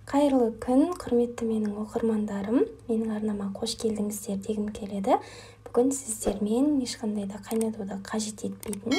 Қайырлы күн, құрметті менің оқырмандарым, менің арнама қош келдіңіздер дегім келеді. Бүгін сіздермен ешқандай да қайнатуды қажет етпейтін,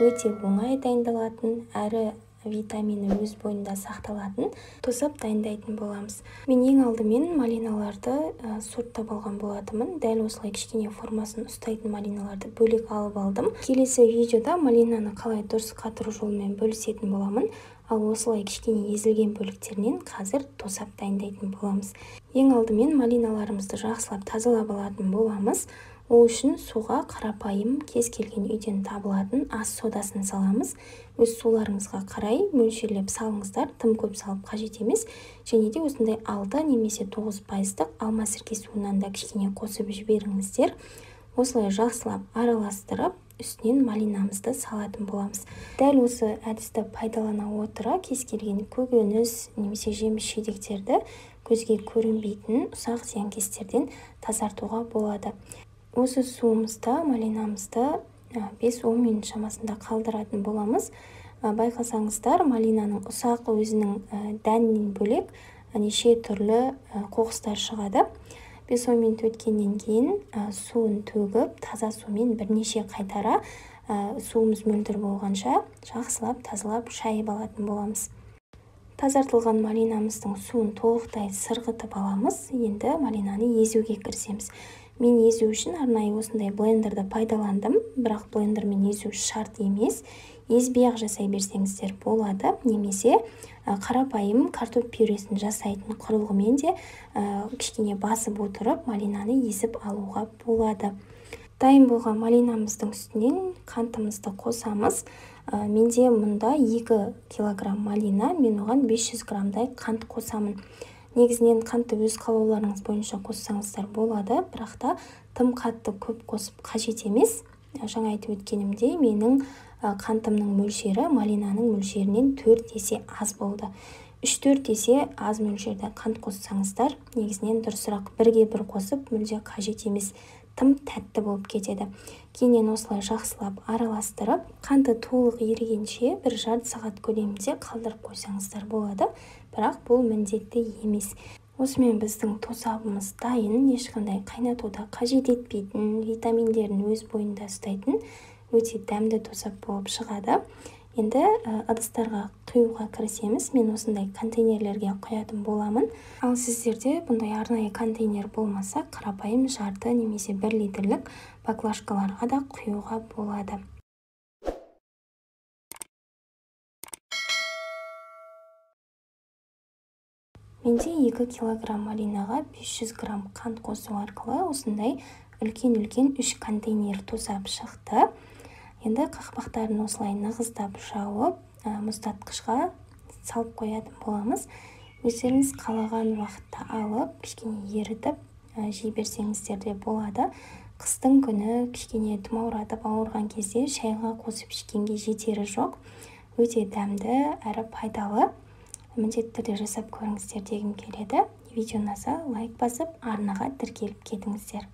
өте оңай дайындалатын, әрі витамині өз бойында сақталатын тосап дайындайтын боламыз. Мен ең алдымен малиналарды сорттап алған болатынмын. Дәл осылай кішкене формасын ұстайтын малиналарды бөлек алып алдым. Келесі видеода малинаны қалай дұрыс қатыру жолымен бөлісетін боламын. Ал осылай кішкене езілген бөліктерінен қазір тосап дайындайтын боламыз. Ең алдымен малиналарымызды жақсылап тазалап алатын боламыз. Ол үшін суға қарапайым кез келген үйден табылатын ас содасын саламыз. Өз суларыңызға қарай мөлшерлеп салыңыздар, тым көп салып қажет емес. Және де осындай 6 немесе 9% алма сірке суынан да кішкене қосып жіберіңіздер. Осылай жақсылап араластырып, үстінен малинамызды салатын боламыз. Дәл осы әдісті пайдалана отыра кез келген көкөніс немесе жеміс жидектерді көзге көрінбейтін ұсақ зиянкестерден тазартуға болады. Осы суымызда малинамызды 5-10 минут шамасында қалдыратын боламыз. Байқасаңыздар, малинаның ұсақ өзінің дәнінен бөлек неше түрлі қоқыстар шығады. 5-10 минут өткеннен кейін суын төгіп, таза сумен бірнеше қайтара суымыз мөлдір болғанша жақсылап тазалап шайып алатын боламыз. Тазартылған малинамыздың суын толықтай сырғытып аламыз. Енді малинаны езуге кірісеміз. Мен езу үшін арнайы осындай блендерді пайдаландым, бірақ блендермен езу шарт емес. Езбей-ақ жасай берсеңіздер болады, немесе қарапайым картоп пюресін жасайтын құрылғымен де кішкене басып отырып малинаны езіп алуға болады. Дайын болған малинамыздың үстінен қантымызды қосамыз. Менде мұнда 2 килограмм малина, мен оған 500 граммдай қант қосамын. Негізінен қантты өз қалауларыңыз бойынша қоссаңыздар болады, бірақ та тым қатты көп қосып қажет емес. Жаңа айтып өткенімдей, менің қантымның мөлшері малинаның мөлшерінен 4 есе аз болды. 3-4 есе аз мөлшерде қант қоссаңыздар, негізінен дұрысырақ, бірге бір қосып мүлде қажет емес, тым тәтті болып кетеді. Кейіннен осылай жақсылап араластырып, қанты толық ерігенше бір жарты сағат көлемінде қалдырып қойсаңыздар болады, бірақ бұл міндетті емес. Осымен біздің тосабымыз дайын, ешқандай қайнатуда қажет етпейтін, витаминдерін өз бойында ұстайтын өте дәмді тосап болып шығады. Енді ыдыстарға құюға кірісеміз. Мен осындай контейнерлерге құятын боламын. Ал сіздерде бұндай арнайы контейнер болмаса, қарапайым жарты немесе 1 литрлік баклажкаларға да құюға болады. Менде 2 килограмм малинаға 500 грамм қант қосу арқылы осындай үлкен-үлкен 3 контейнер тосап шықты. Енді қақпақтарын осылай нығыздап жауып, мұздатқышқа салып қоятын боламыз. Өздеріңіз қалаған уақытта алып, кішкене ерітіп жей берсеңіздер де болады. Қыстың күні кішкене тұмауратып ауырған кезде шайға қосып ішкенге жетері жоқ. Өте дәмді әрі пайдалы. Міндетті түрде жасап көріңіздер дегім келеді. Видео ұнаса лайк басып, арнаға тіркеліп кетіңіздер.